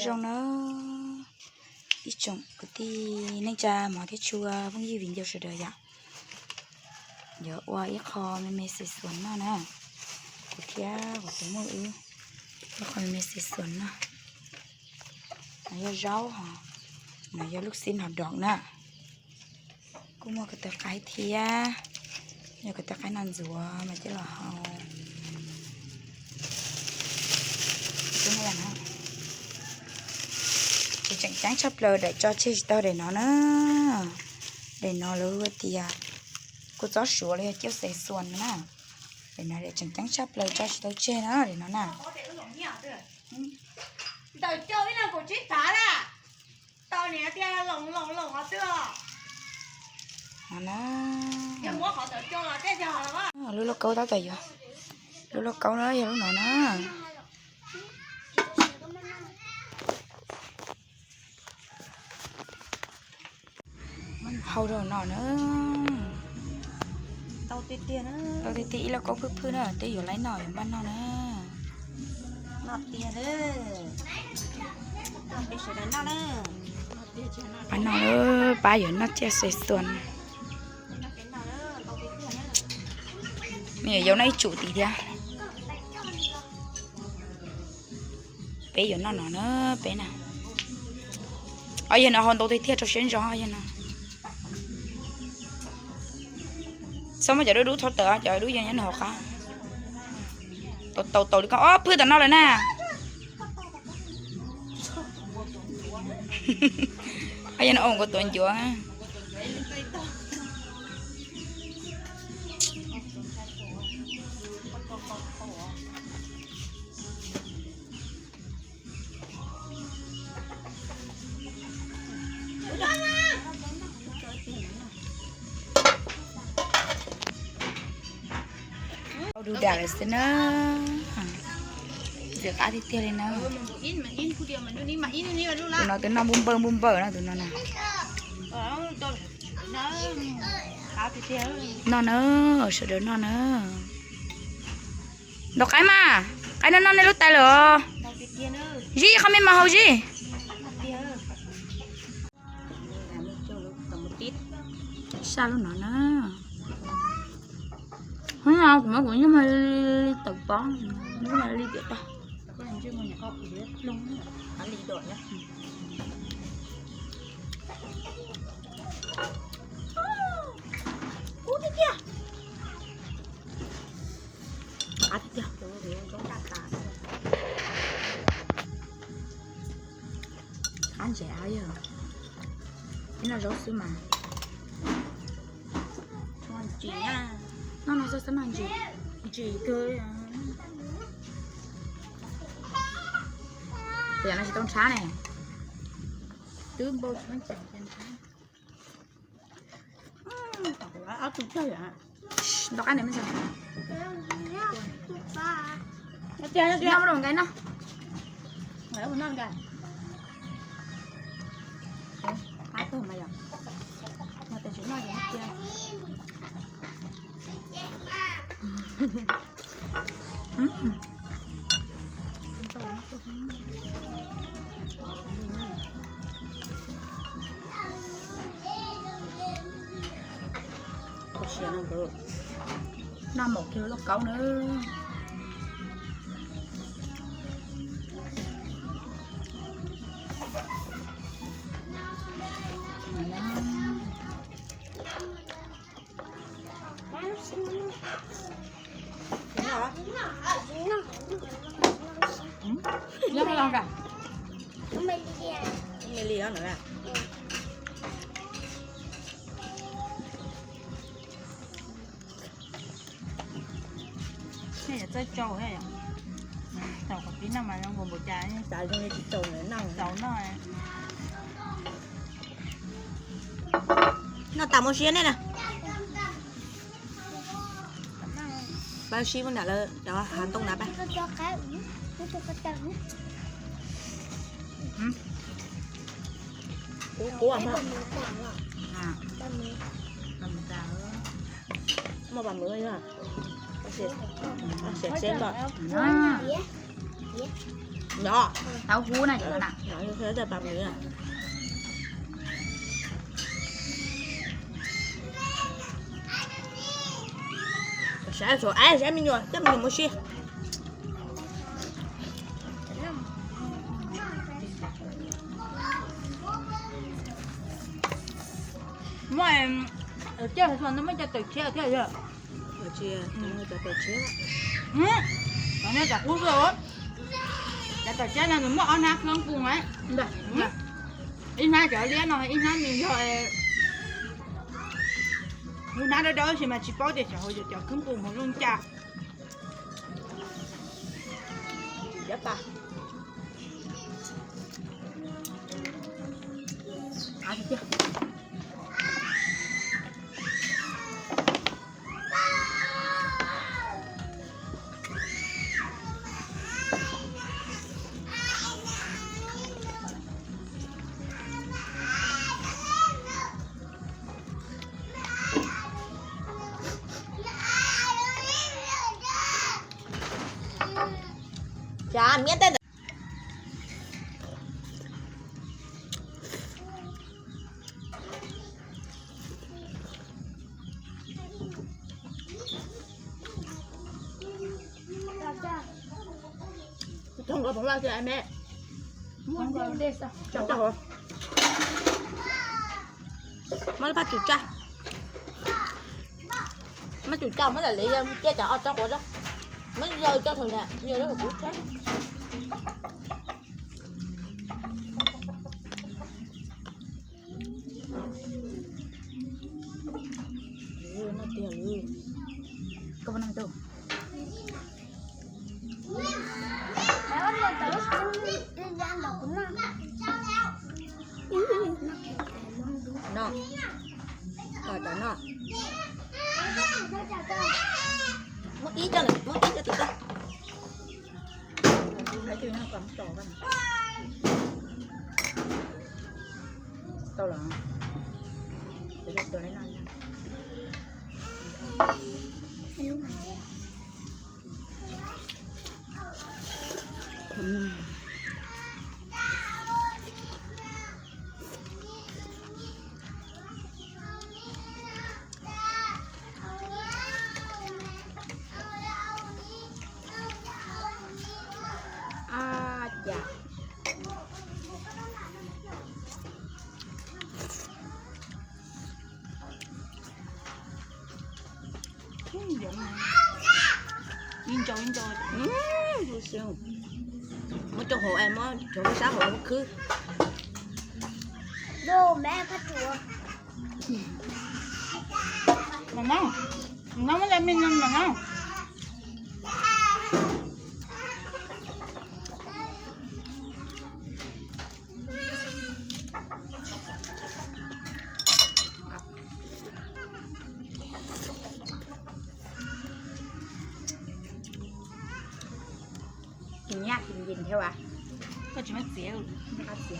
Zoo na, ib tsoom kwv tij neej tsa hmov thiab tshua phooj ywg viv ncaus sawv daws yom, yuav ua ib qho me me xav xuas noj na. Kuv thiab kuv tus muam wb ua qho me me xav xuas noj. No yog zaub hos, no yog lub xib hos dom na. Kuj muaj ko taw qaib thiab, yog ko taw qaib no ntxuav mas coj los hau. Ces tseem ceeb tshaj plaws daim tso tseg tsis tau daim no na. Daim no lawv hu tias kua txob suav los yog ciaj xav xuas na. Daim no tseem ceeb tshaj plaws tso tsis tau tseg na daim no na. Lub lauj kaub tab tom yuav, lub lauj kaub na yog lub no na. Hau rau no na. Tau tiag tiag ib lauj kaub phwj phwj na, twb yuav laib noj yuav npaj noj na. Pab noj, pab yuav noj ciaj xav xuas. Me nyuam yaus noj ib tsum tid thiab. Peb yuav noj no na peb na. Ob yawg no hau ntau tiag tiag rau siab ntso ob yawg no. Txhob muab cov dub dub thau tawm, cov dub yog nyob nws hauv qab. Tau tau tau li koj, ob phwj tom no lawm na. Ob yawg no ua nkaus tuav ncuav. Tau du dam lawm xwb na. Ntxim qab tiag tiag li na. Tus no twb noj npuj npawj npuj npawj no tus no na. Noj na, sawv daws noj na. Ntaus qaib mas, qaib noj noj nej lub tais lawm os. Zij qhov me mas haus zij. Saj lub no na. Hnub no kuv muab kuv nyuj mag li tawm pob, nyuj mag li tiam tag. Kub tiag tiag. Qab tiag tiag. Qab ntses yog, ib no zaub xwb mas. Noj no xwb xwb mas ntsim, ntsim kawg. Tiam no tsis tau ntshab ne. Twb npau tsis muaj ntsim. Ntaus qab nws me ntxhais. Noj mas rau nkais noj. Qab tuag mas yom. Noj tes tsis noj ces noj cia. Noj maum kiag lauj kaub na. Noj los nka. Me li no na. Nej yuav txawj tsau thiab yom. Thaum qhov pib noj mas zoo npaum npaum cas, cas zoo li tsis tsau noj, txaus noj. Noj tas mus siab nej na. Pab sib muab nram lawv cov hav ntoo na pab. Kub kub. Muaj pam mws, siav xeb npam. Nyob, tau hub na, nyob, nyob, nyob, nyob. Saib, saib me nyuam, coj me nyuam mus si. Muaj, coj no muaj cov tawm tshiab thiab yog? Cov tawm tshiab. Cov no cov qub xwb. Cov tawm tshiab no nws muaj ob hnab khab npoo. Ib hnab cov liab no, ib hnab nws yog, hnab dawb dawb tab sis mas tsis paub tias cov hauv yog cov khab npoo hauv zoo cas. Cas miab tej ntawd. Thov nkawd pov vaj xwb me. Muab paj tsum tsa. Muab tsum tsa muab daim liv yawg ciaj cov ob tsob quav zog. Muab yawg coj thaum ntawd yawg lub kuv tsa. No, kom cov no. Muab ib co, muab ib co tus tag. Tau los. Ab, cas. Ib ntsaus ib ntsaus. Muab coj hauv es muab cov sab hauv muab khwb. Mam noj, mam noj, muab cov me no mam noj. Tus nyab tus ncin thiab as. Koj tsis muaj txiv, muaj qab txiv.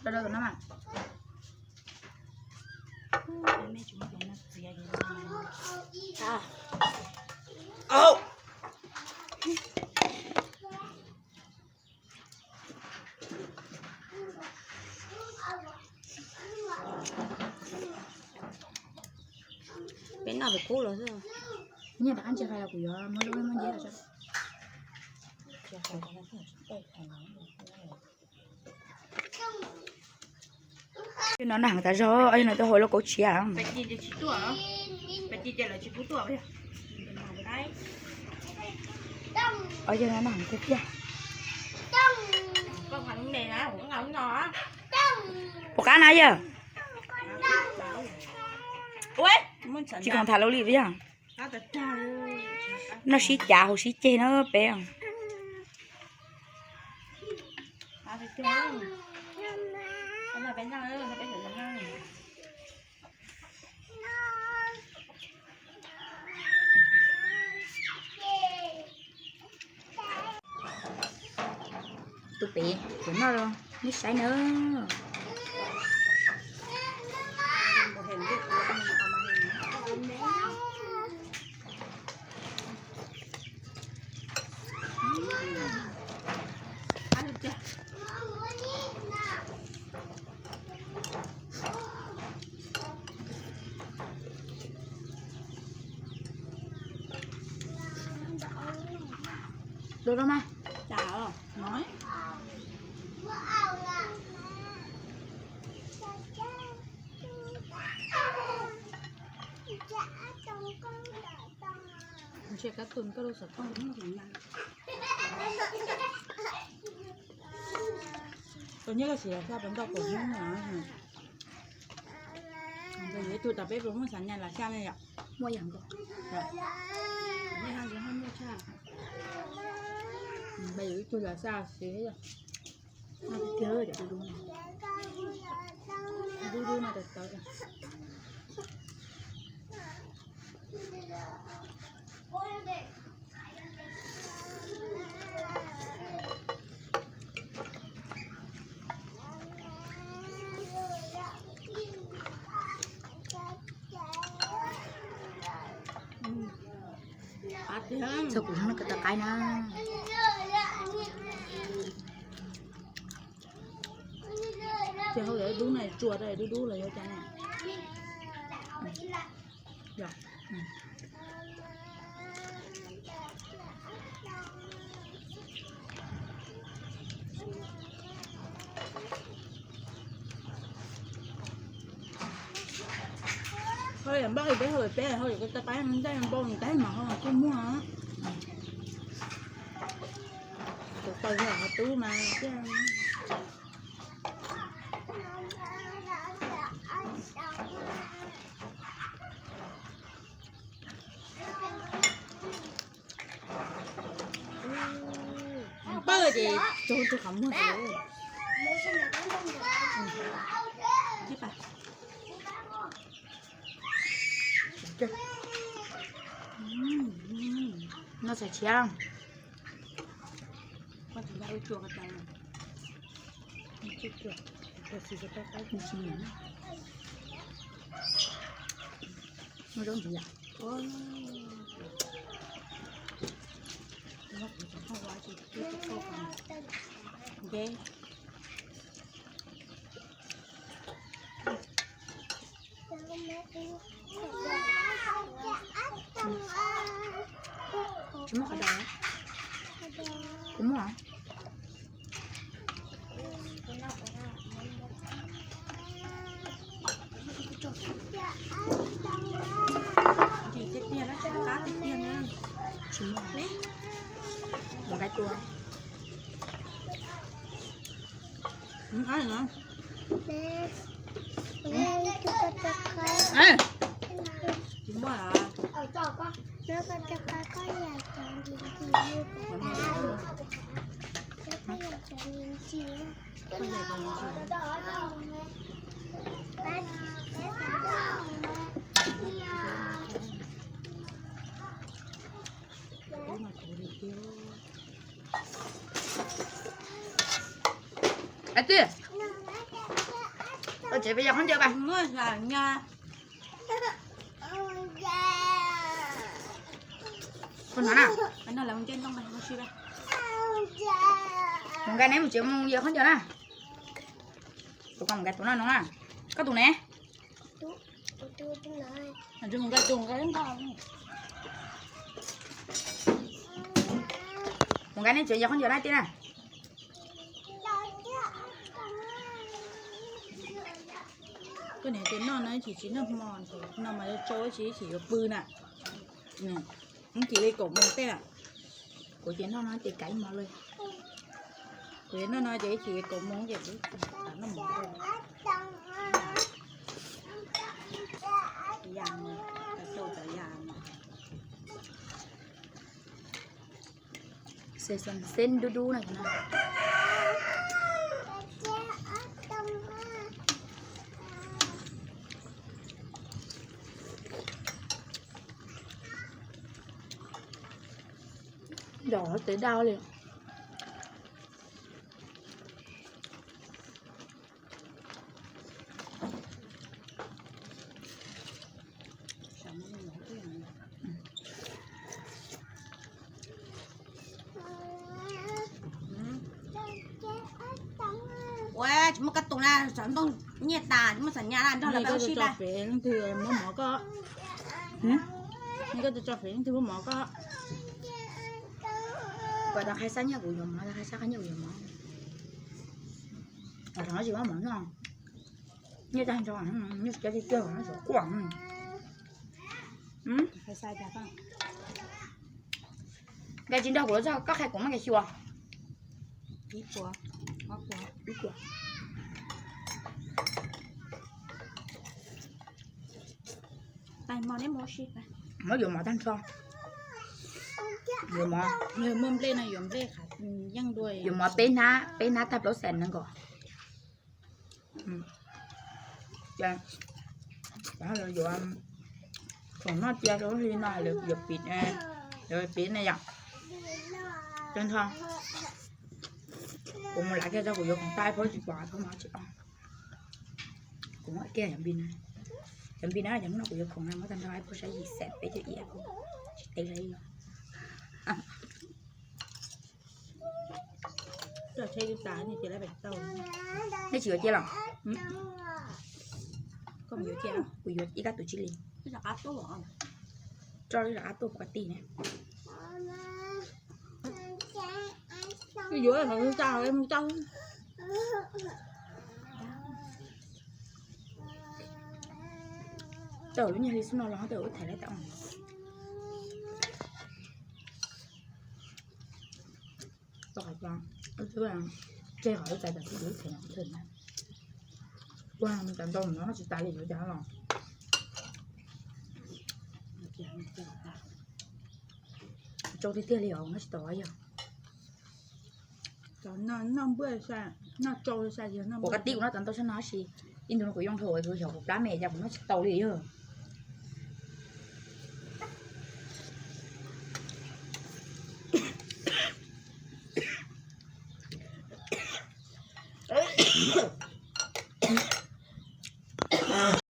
Rau rau tus no mas. Peb noj pem kub los xwb. Nyiaj rov qab ntsia hais los kuv yuav muab lub muab nceb los tso. No nag tas zog, no tuaj hauv lub kauv tshiab. Yog no nag tiag tiag. Puas qab na yawg? Tsis khoom tham lus li yog. Noj sib cav haus sib ceg na peb. Tus pem, tus noj los. Neb saib na. Dua rau mas. Cas os, no. Ntsia kab tus koj lub xov tooj. Tus nyob koj siv los xaj puas ntau kuv hnub no. Nkawd yuav ib tug tas peb puas muaj xav nyas los xaj ne yom? Muaj yam nkaus. Nkawd yuav ib tug los xaj siv thiab yom? Dub dub no tawv tawv. Txog kuv hnub no koj tau qaib na. Ces hauv dub na, tsuas rau dub dub los yuav cas na. Ho yam npaj peb hau peb hau yam koj tau qaib ntej npau ntawd mas ho kuj muaj. Tus tau yog ho tub mas. Pawg ces tso rau qhov muag. Noj xav tshiab. Noj zaub ntxiv yom. Tsis muaj qhov daus. Kuv muaj. Tsis muaj. Mus nqaij tua. Tsis muaj. Tij, tsev pes yog khaub ncaws pas. Mus nqa neb mus tsev mus yawg khaub ncaws na. Tus koj mus nqa tus no no na. Koj tus ne? Mus nqa neb tsev yawg khaub ncaws na tij na. Koj niam tias noj no tsis tsis noj hmo, no mas yuav tsau tsis tsis yuav pw na. Ib chim li kaum moos tej lawm. Kuv ces noj no ces kav ib hmos li. Kuv ces noj no ces ib chim li kaum moos ces kuv noj hmo. Ya, tau ya. Xeb dub dub no. Đỏ tế đao liền. Tsis muaj koj tus na, xov ntooj nyiaj tas, tsis muaj xam nyas na, nrog lawv peb ua si tso pem leej twg muab mov koj. Koj tso pem leej twg muab mov koj. Kuv tau qhia xab nyiaj kuv yuav mov, tau qhia xab qhia nyiaj kuv yuav mov. Tsis muab mov noj, nyiaj tag nrho, nyiaj cov tiag tiag no xov quaj. Nkais tsis nrog kuv los txog koj qhia kuv muab nkais xyuas. Muab yuav mov tag nrho. Yuav mov, yuav mov peb hnab, peb hnab tag plaub xees nees nkaum. Yuav khoom noj cia rau lub hli no, yuav piv, yuav piv ne yom. Tag nrho kuv mus lav kiag tso, kuv yuav khoom tag ib phab tsis pom, ib phab mov tsis pom. Kuv muab kiag cov npis na, cov npis na, cov hnub no kuv yuav khoom na, muab tag nrho ib phab saib yim xees peb caug ib, tsis teb li. Nej tsis yuav cia los? Kuv yuav ib kab tus tsis li. Tso li lawm qab tuaj pov tij ne. Tau lub nyuag hli xub no los tau ub thaiv li tau. Tseg qhov wb txais tam sim ub thaiv no. Ua cov ntau no tsis tas li yuav cas los. Tsau tiag tiag li os, noj tsis tau yog. Kuv kab tib kuv noj tau ntau tshaj no tab sis ib ntu no kuv yoo dhau kuv xyov kuv plab me cas kuv noj tsis tau li yog.